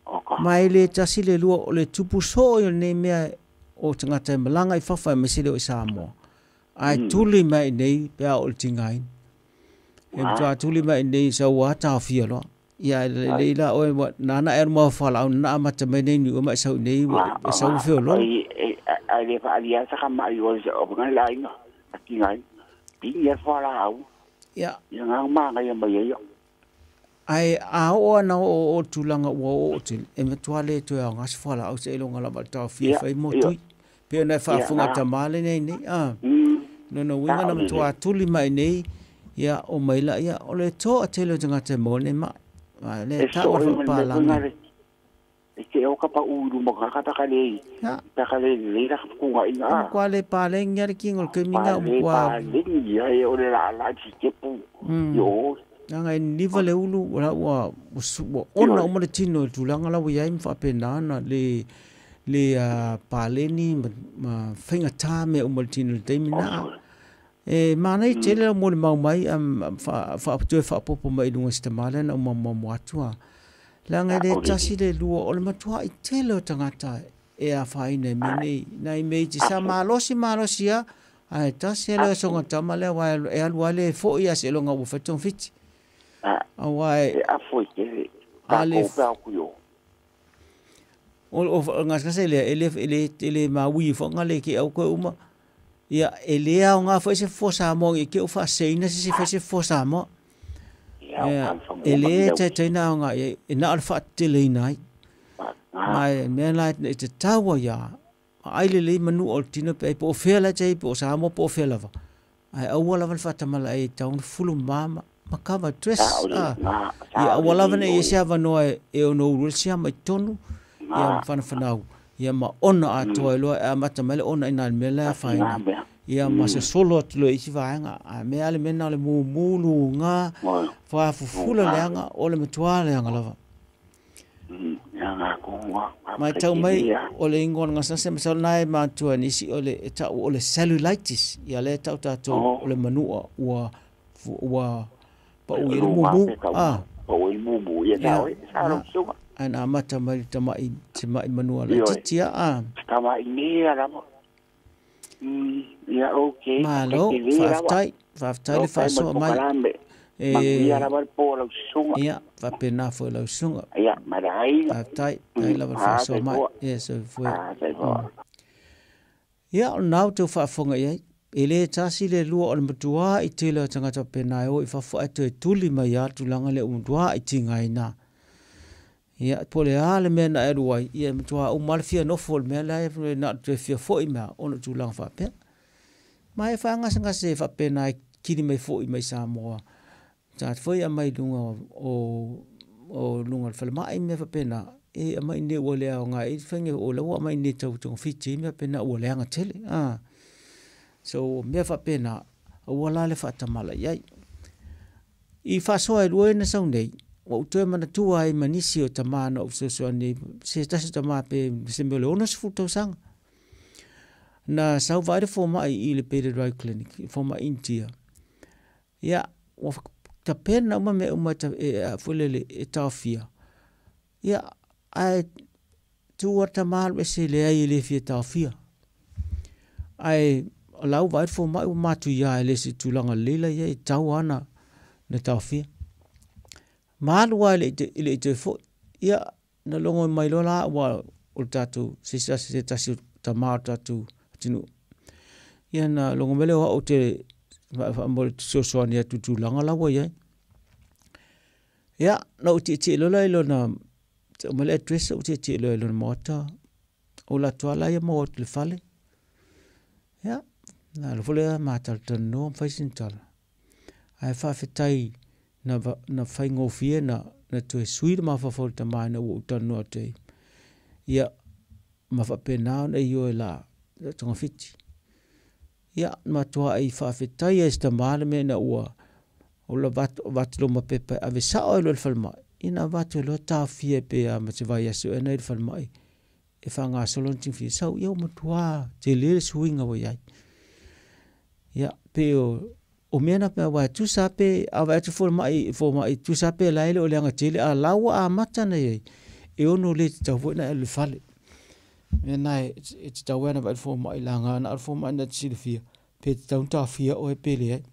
Oka. Ma e le tasi le lua o le tupu soo i o nei mea o tangata e malanga i whawhai me sele o i Samoa. Ai tuli mai nei pea o le tingain. E mtua tuli mai nei sa ua tāwhia loa. Ia le le la oe wa nana e mau whala au nana amata mai nei ni o mai sau nei e sau whio loa. Ai, ai le wha alia sa ka mai o se o ngai la inga. A tingain. Ping ia whala au. Ia. Ia ngā manga ia mai ia. Ai a o ana o tūlanga ua o te e matua le toe au ngasi whala au se elonga la tāwhia Ia, whai mo ia. tui. Pea nei whaafunga Ia, tamale nei nei. No no winga na Tao matua tuli mai nei. Ia o mai la ia o le toa tele o tangata mo nei ma. Ma le E tā so o e wha me pālanga. ngā le. E te o kapa uru mo ka kata ka lei. Ia. Ta ka le le ra ku ngā inga. Mo kwa le pālengi ara ki ngol ke minga o Pāle, kwa. pālengi ia e o le la la ti te pu. Yo. Nanga e niva le ulu ua ua ua ona o mo le tino e tūlanga la ua iai mwhapena na le le pāleni ma whainga tā me o mo le tino le teimi nā. E mānei tele o mo le mau mai whaaputue whaapopo mai lunga si tamale na o mau mau atua. Langa le tasi le lua o le matua i tele o tangata e a whaina me nei. Nai mei te sa malosi malosi ia ai tasi ele o songa tama lea wa e alu ale fo ia se longa ua whetong whiti. Awa E a foi ke ka Ale ko pa ku yo. O o ngas le ele ele ele ma wi fo ngale ke au ko uma. Ia ele au nga fo se fo sa mo ke o fa seina se se fo se fo sa mo. Ia Ele te te na nga e na al fa tele nai. Mai mea la e te taua ia ai le lei manu o tino pe po fea la te po sa mo po fea lava. Ai aua lava le faatamala e tau fulu mama ma cover dress ia aua lava ne i se avanoa e ono ulu sia mai tonu ia whanawhanau ia ma ona atoa loa e amata mai le ona ina le mea la faina ia ma se solo atu loa isi vaega a mea le mena le mumulu ngā whafufula leanga o le matua leanga lava. Mai tau mai o le ingoa nga sase masal nai matua nisi o le tau o le cellulitis ia le tau tatou o le manua ua ua pa u le mumu a o le mumu ia na o sa lo suga ana mata mai tamai tamai manua le titia a tamai ni ala ia okay malo faftai faftai le faso mai ia la po la sunga ia fa pena fo la sunga ia marai faftai ai la faso mai ia so fo ia nau te faafofoga i ai e le tasi le lua o le matua i tele o tagata pena e o i fafo ae toe tuli mai a tulaga le matua i tigaina. Ia po le a le mea na e alu ai ia matua uma le fia nofo le mea la e na toe fia fo'i mea ona tulaga faapea. Ma e faagasegase faapena e kili mai fo'i mai Samoa. Ta foi a mai luga o luga o le falemai mea faapena e amai nei ua le aoga e faiga o la ua amai nei tau togafiti mea faapena ua leaga tele. So mea faapena aua la le faatamala i ai. I faasoa e lua ina sau nei ua ou toe manatua ai ma nisi o tamā na ou fesoasoani se tasi tamā pe se mea o le 60 tausaga. Na sau vaai le fomai i le Peter Road Clinic, fomai India. Ia ua tapena uma mea uma e foi lele e taofia. Ia ae tuu ata malu ese leai e le fia taofia. Ae o lau vaai le fomai ua matuia e le se tulaga lelei la ia e tau ana na taofia. Malu ai le i toe foi. Ia na logo mai loa la ua o le tatou se se tasi tamā o le tatou atunuu. Ia na logo mai lea o au te mo le fesoasoani atu tulaga la ua i ai. Ia na ou tietie loa la i lona ma le address ou tietie loa i lona maota o la atu ala ia maua atu le fale. Ia na alofa lea matalatalanoa ma fai sina tala. Ae faafetai na faigofie na toe sui le mafaufau o le tamā ina ua ou talanoa atu ai. Ia ma faapena ona e ioe la togafiti. Ia matuai faafetai ai se tamā le mea ina ua o la vatu loma pepa e ave sao ai loa i le falemai. Ina avatu ai loa taofia pe a ma se vaiaso ea na i le falemai e faagasolo ona tigafia sau ia ua matua tele le suiga ua iai. Ia pe o mea na pea wae tusa pe a vaai atu fomai tusa pe la e le o leaga tele a lau ua amata na iai e ono le tatau foi na e alu i le fale. Mea na e tatau ai ona vaai le fomai laga na o le fomai na te silafia pe tatau ona taofia oe pe leai.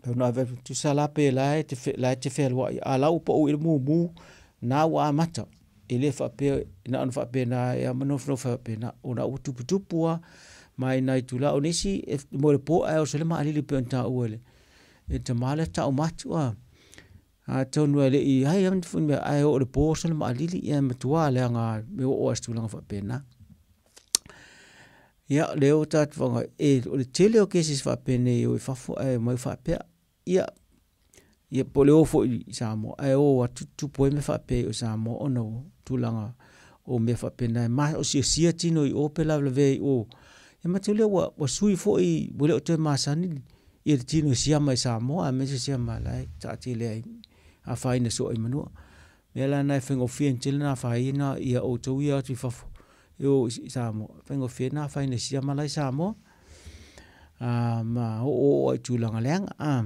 Pe ona ave tusa la pe la e te fealuai a lau ua pau i le mumu na ua amata. E le faapea na ona faapena e ama nofonofo faapena ona ua tuputupu a mai nai tula o nisi e mo le po ae o se le maalili pe ona taua le e tamā lea tau matu a atonu e le i ai ana funi mea ae o le po o se le maalili ia matua leaga me oo ai se tulaga faapena. Ia lea ua tatou faga e o le tele o cases faapenei o i fafo ae omai faapea ia ia po o le o foi i Samoa ae o atu tupu ai mea faapea i o Samoa ona o tulaga o mea faapena e ma o siasia tino i o pe lavelavea i o. Ia matou lea ua sui foi ua le o toe masani ia le tino e siama i Samoa aemaise siama la e taatele ai afaina soo ai manua. Mea la na e faigofie tele na afaina ia outou ia atu i fafo e o i Samoa. Faigofie na afaina siama la i Samoa ma oo oo ai tulaga leaga.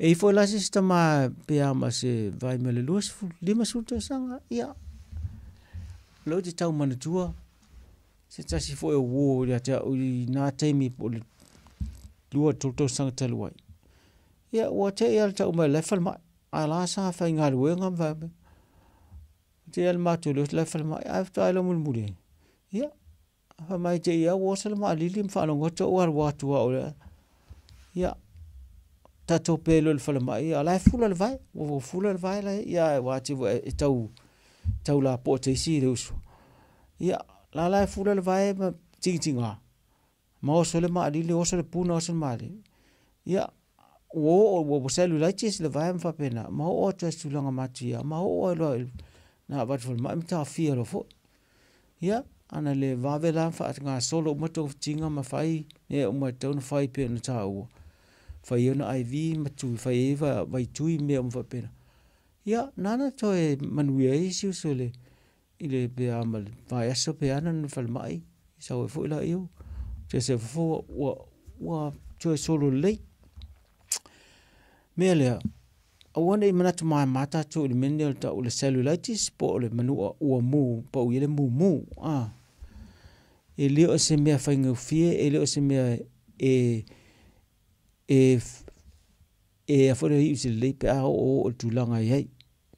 E i foi la se isi tama pe a ma se vai ma le 20, 50 tausaga, ia lou te tau manatua se tasi foi o uo ia te au i nā taimi po o le 2-3 tausaga talu ai. Ia ua te i ala tau mai la e falemai. A la sa faigaluega ma fai mai. Te i ala matou le la e falemai, ae faatoa ai loa mulimuli ai. Ia, fai mai te i au ua oso le maalili ma faalogo atu au alu atu au lea. Ia, tatou pe loa i le falemai, a la e fula le vae. Ua fula le vae la ia, ua ati e tau Tau lapoa teisi i le uso. Ia, la la e fula le vae ma tigitiga, ma oso le maalili, oso le puna, oso le maalili. Ia, ua oo, ua cellulitis le vae ma faapena, ma oo atu ai i se tulaga matuia, ma oo ai loa na avatu i le falemai ma taofia loa foi. Ia, ana le vave la faagasolo uma togafitiga ma fai mea uma e tatau ona fai pei ona taua, fai ai ona IV ma tui, fai ai vaitui ma mea uma faapena. Ia, nana toe manuia ai si uso i le pe a ma le vaiaso pe ana na falemai, sau ai foi la iu, te se fofo ua toe solo lelei. Mea lea, aua ne i manatu mama tatou i le mea lenei o le tau o le cellulitis po o le manua ua mu, pau i ai le mumu. E le o se mea faigofie, e le o se mea e a foi le iu se lelei pe a oo i le tulaga e i ai.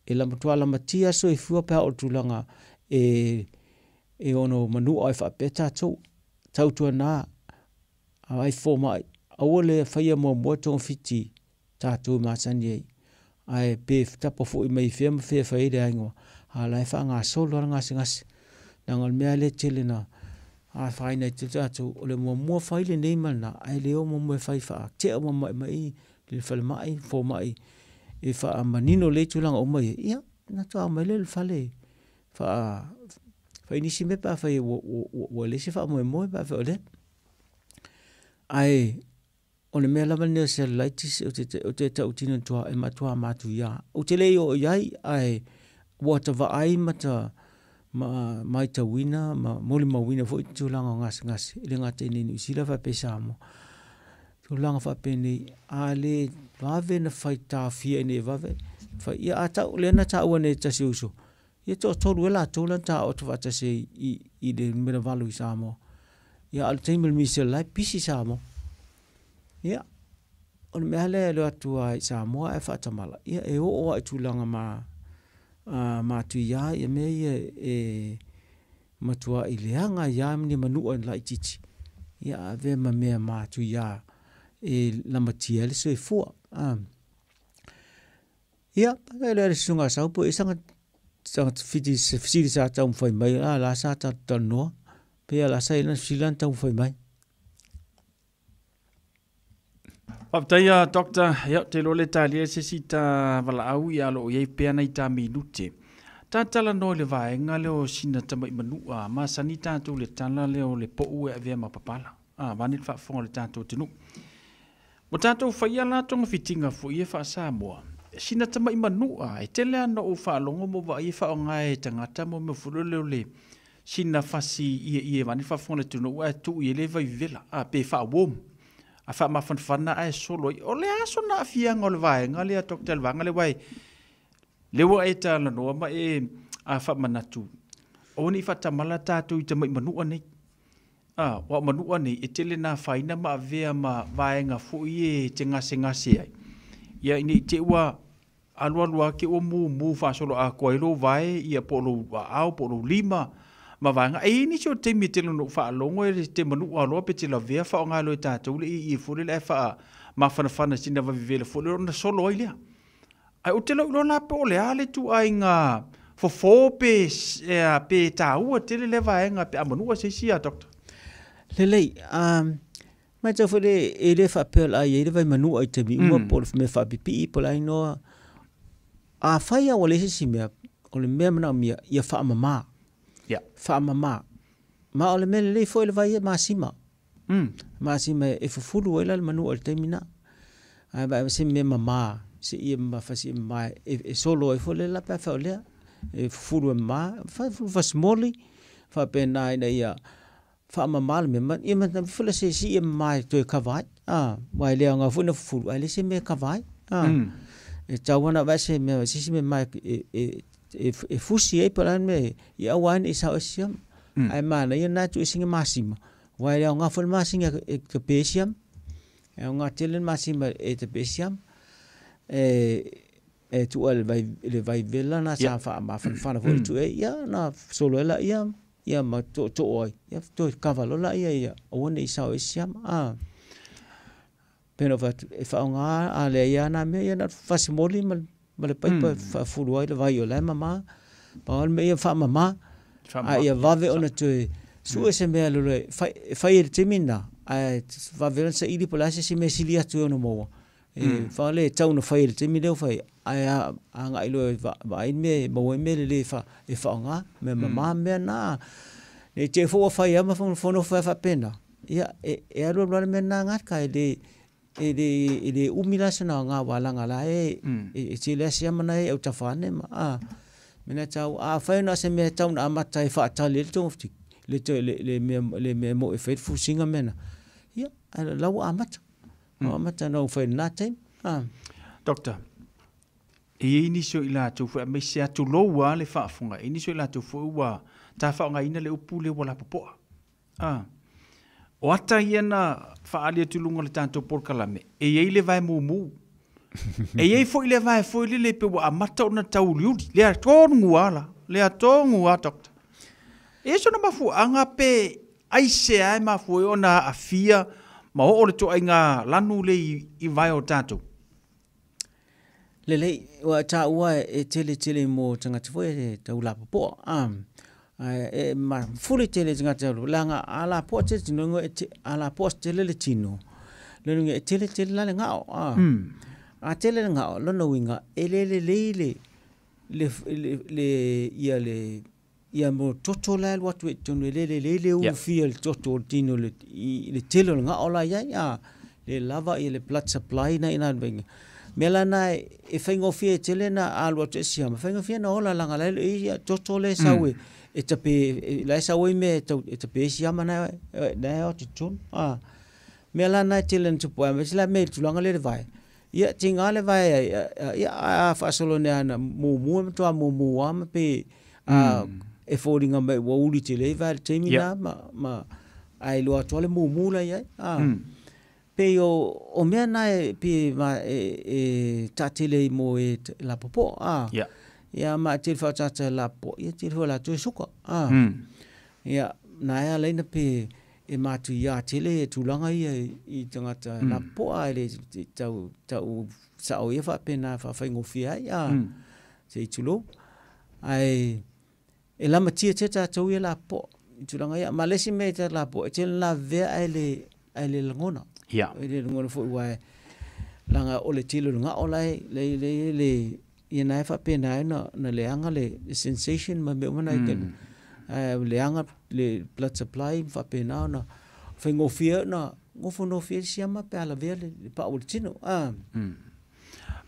E matua lamatia soifua pe a oo i le tulaga e ono manua ai faapea tatou. Tautuana ai fomai, aua le faia muamua togafiti tatou masani ai. Ae pe tapa foi mai fea ma fea fai le aiga, a la e faagasolo lava le gasegase. Leaga o le mea lea e tele na afaina ai tele tatou, o le muamua fai lenei ma lena, ae le o muamua e fai faatea uma mai i le falemai, fomai e faamanino lelei tulaga uma ia, ia, na faatoa omai lea i le fale fai nisi mea pe afai ua leai se faamoemoe pe afai o lea. Ae o le mea lava lenei o cellulitis ou te tautino e matua matuia. Ou te le i oo i ai, ae ua ta vaai ma ta matauina ma molimauina foi tulaga o gasegase, e le gata i Niu Sila faapea Samoa. Tulaga faapenei, a le vave na fai taofia ina ia vave, fai, ia a tau, lea na taua nei e tasi o uso, ia toatolu e latou la na taooto faatasi i le numera 8 i Samoa. Ia a o le taimi o le misela la e pisi Samoa. Ia, o le mea lea e alu atu lava i Samoa ae faatamala, ia e oo lava i tulaga matuia ia mea ia e matuai leaga ai lava ni manua laitiiti, ia avea ma mea matuia e lamatia ai le soifua. Ia, e le susuga a Saupo, e sanga fesili sa taumafai mai, a la sa talanoa, pe la sa ina fesili na taumafai mai. Faafetai a Doctor, ia te iloa le talia se isi ta valaau ia o lo o i ai pea nai ta minute. Talanoa i le vaega lea o sina tamai manua, masani tatou le tala lea o le pau e avea ma papala. Vaeane le faafofoga o le tatou atunuu. Ua tatou faia la togafitiga foi e faa-Samoa. Sina tamai manua, e tele lava na ou faalogo ma vaai e faaaoga e tagata mo mea foi lele o le sina fasi ieie vaeane le faafofoga o le atunuu ae tuu i ai le vaivevela, pe faa-warm. A faamafanafana ae solo ai. O le a sona aafiaga o le vaega lea, Dr. le vaega lea, aua lea ua e talanoa ma e faamanatu, aua ne i faatamala tatou i tamai manua nei. Ua o manua nei, e tele na afaina ma avea ma vaega foi e te gasegase ai. Ia ina i te i ua alualu ake ua mumu faasolo atoa ai lou vae, ia po o lou aao, po o lou lima, ma vaega. E i ai nisi o taimi e tele ona ou faalogo e te manua loa pe te lavea faaaoga loa e tatou le ieie foi lele ae faamafanafana sina vavevela foi lele ona solo ai lea. Ae ou te iloa la po o le a le ituaiga fofo pe taua tele lea vaega pe a manua se isi a Doctor. Lelei, matau foi le e le faapea o le a i ai le vaimanua i taimi uma po o le mea faapipii po o le a inoa. Afai lava ua leai se isi mea, o le mea manaomia ia faamama. Faamama. Ma o le mea lelei foi le vai e masima. Masima e fufulu ai la le manua i le taimi na. Ae vaai se mea mama, se ia fasi e mama e solo ai foi le la pe afai o lea. E fufulu e mama, fufulu fasimoli, faapena ina ia faamama le mea, ia ma foi le se si e mama e toe kava ai. Aua e le aoga foi na fufulu, ae le se mea e kava ai. E tau ana vae se mea, se isi mea mama e fusi ai pa la le mea, ia aua ai ne i sao e siama. Ae manaia na tu e singa masima. Aua e le aoga foi le masinga e tape e siama. E aoga tele le masima e tape e siama. E tua le vaivela na sa faamafanafana foi le tu e ia, na solo ai la ia, ia ma tootoo ai. Ia toe kava loa la ia, ia aua ne i sao e siama. Pena e whaonga a le ia nā mea, ia na fasimoli ma le paipa faafulu ai le vai o le mama. Pa o le mea ia faamama, a ia vave ona toe sue se mea lolo e fai e le taimi lena, ae vave ona saili po o le a se isi mea e sili atu e ono maua. E fale e tau na fai e le taimi lea ua fai, ae agai loa e vaai le mea e maua ai mea lelei e faaaoga, mea mama mea na. Ne i te i foi ua fai lava ma nofonofo ai faapena, ia e alu alu lava le mea lena gata, e le e le e le umi la sina aoga aua leaga la e e tele lava siama na e i autafa ane ma a mea na tau afai na o se mea e tau na amata e faatali ai le togafiti le le le mea le mea mo e fai le fusiga mea na ia la ua amata ua amata na fai lena taimi a. Doctor, e i ai nisi o i latou foi aemaise a tulou lava le faafofoga, e i ai nisi o i latou foi ua tafaaaogaina le upu lea ua lapopoa. A. O ata ia na faaali atu i luga o le tatou polokalame, e i ai le vae mumu. E i ai foi le vae foi lele pei ua amata ona tauliuli. Le tonu lava la, le tonu lava doctor. E i ai sona mafuaaga pe aisea e mafua ai ona aafia ma oo le ituaiga lanu lea i vae o tatou? Lelei, ua taua e tele tele mo tagata foi e tau lapopoa. E mafuli tele tagata leaga a lapoa tele tino, a lapoa tele le tino, lona e tele tele la le gao. A tele le gao, lona uiga, e le lelei le le le ia le ia mo toto la e alu atu i totonu, e le lelei le ulufia le toto o le tino le i le tele o le gao la i ai, a le lava ia le blood supply na ina le mea la na e faigofie tele na alu atu e siama, faigofie na ola leaga la e ia toto le sau e tape la e sau ai mea e tape siama na e o atu i totonu. A mea la na e tele na tupu ai, ma la mea i le tulaga lea le vae. Ia tiga le vae ai, ia a faasolo nei ana mumu e matua mumu lava ma pe e foliga mai ua uli tele ai vae i le taimi na ma ae iloa atu lava le mumu la i ai. Pei o mea na e pei e taatele ai mo e lapopoa. Ia ma e tele faaataata e lapopoa, ia tele foi o latou e suka. Ia na e ala ai na pe e matuia tele tulaga ia i tagata lapopoa e le tau tau sao ia faapena faafaigofie ai se i tulou. Ae e lamatia tele tatou ia lapopoa i tulaga ia. Ma le isi mea i tagata lapopoa, e tele lavevea ae le lagona. E le lagona foi aua leaga o le tele o le gao la e le ia na e faapena ai na leaga le sensation ma mea uma na i leaga le blood supply ma faapena ona faigofie ona nofonofie le siama pe a lavea le pau o le tino.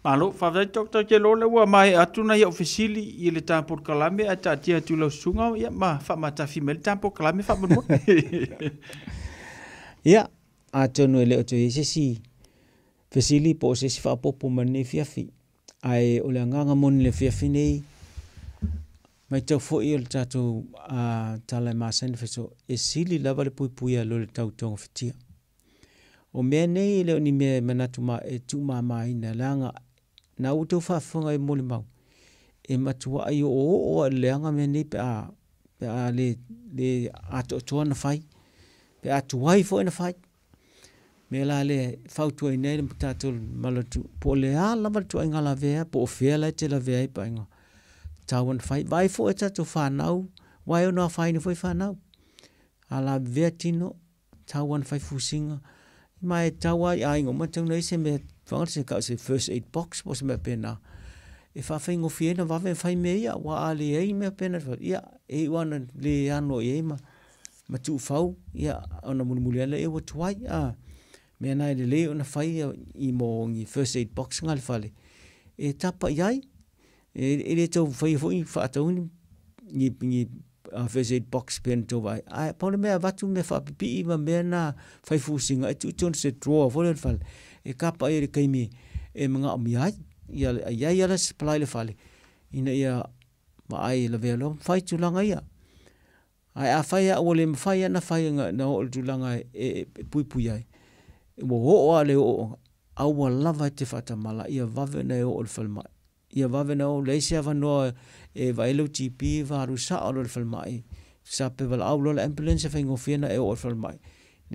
Malo, faafetai Doctor, ou te iloa o lea ua maea atu nai au fesili i le ta polokalame ae taatia atu i lau susuga ia ma faamatafi mai le ta polokalame faamolemole. Ia, atonu e le o toe i ai se isi fesili po o se isi faaopoopo mai lenei afiafi. Ae o le agaga moni i le afiafi nei, matau foi o le tatou tala e masani ona fai, e sili lava le puipuia i lo le tau togafitia. O mea nei e le o ni mea e manatu ma e tuumamaina leaga na ua outou faafofoga i molimau, e matuai oooo lava i le leaga mea nei pe a le atoatoa na fai, pe a tuai foi na fai. Mea la lea e fautuaina ai le tatou malotu, po o le a lava le ituaiga lavea, po o fea la e te lavea ai paega, tatau ona fai. Vaai foi tatou fanau, aua e ono afaina foi fanau. A lavevea tino, tatau ona fai fusiga, ma e tatau lava i aiga uma, tatau ona i ai se mea, se tau o se first aid box po o se mea faapena, e faafaigofie ai ona vave ona fai mea ia, aua a leai mea faapena, ia e iu lava ina le ano i ai ma tuufau, ia ona mulimuli ane lea ua tuai. Mea na e lelei ona fai i mo ni first aid box nga i le fale, e tapa i ai, e le tau faia foi faatau ni first aid box pe na tou vaai. Ae pau le mea avatu mea faapipii ma mea na fai fusiga e tuu i totonu se drawer foi lea i le fale, e tapa i ai i le taimi e manaomia ai. Ia i ai lava le supply i le fale ina ia vaai e lavea loa ma fai tulaga ia. Ae afai lava ua le mafai lava ona fai na oo i le tulaga e puipui ai, ua oo lava i le ooooga, aua lava e te faatamala, ia vave ona e oo i le falemai. Ia vave ona oo, leai se avanoa e vaai ai lau GP, va alu sao loa i le falemai, sa pe valaau loa le ambulance e faigofie ona e oo i le falemai.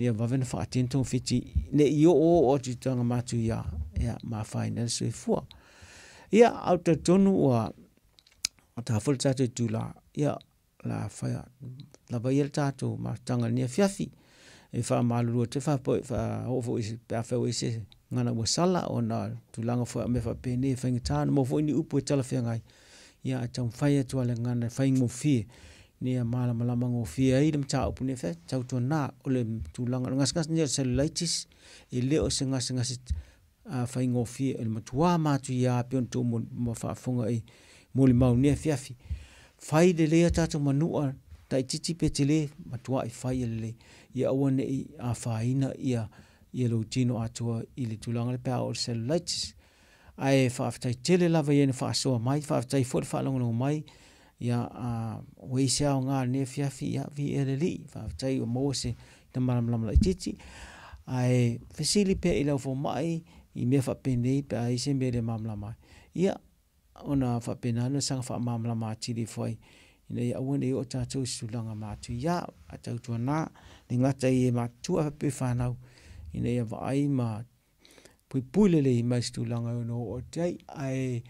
Ia vave ona faatino togafiti, ne i oooo atu i tulaga matuia, ia ma afaina ai le soifua. Ia, ae ou te talitonu ua Ta foi le tatou itulā, ia, o le a fai lava ia le tatou mafutaga i lenei afiafi. E faamalulu atu ai faapea faaoo foi pe afai ua i ai se gagana ua sala ona o tulaga foi o mea faapenei e faigata ona maua foi ni upu e talafeagai, ia ae taumafai atu lava i le gagana e faigofie ina ia malamalama gofie ai le mataupu lenei afiafi. Tautuana, o le tulaga o le gasegase lenei o le cellulitis, e le o se gasegase faigofie, o le matua matuia pei ona outou faafofoga i molimau i lenei afiafi. Fai lelei a tatou manua, laitiiti pe tele, matuai fai ia lelei, ia aua ne i afaina ia lou tino atoa i le tulaga lea pe a oo i le cellulitis. Ae faafetai tele lava i e na faasoa mai, faafetai foi le faalogologo mai, ia ua i ai se aoga i lenei afiafi, ia viia le Alii, faafetai ua maua se malamalama laitiiti. Ae fesili pea i lau fomai i mea faapenei pe a i ai se mea e le malamalama ai, ia ona faapena lea ona saga faamalamalama atili ifo ai, ina ia aua ne i oo tatou i se tulaga matuia. Ae tautuana, e le gata i e matutua ae faapea i fanau, ina ia vaai ma puipui lelei mai se tulaga e ono oo atu ai. Ae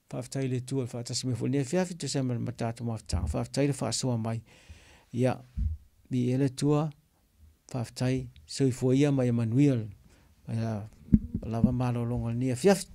faafetai i le Atua i le faatasi mai foi i lenei afiafi e tusa ai ma le tatou mafutaga, faafetai le faasoa mai. Ia, viia le Atua, faafetai, soifua ia ma ia manuia lava malologa o lenei afiafi.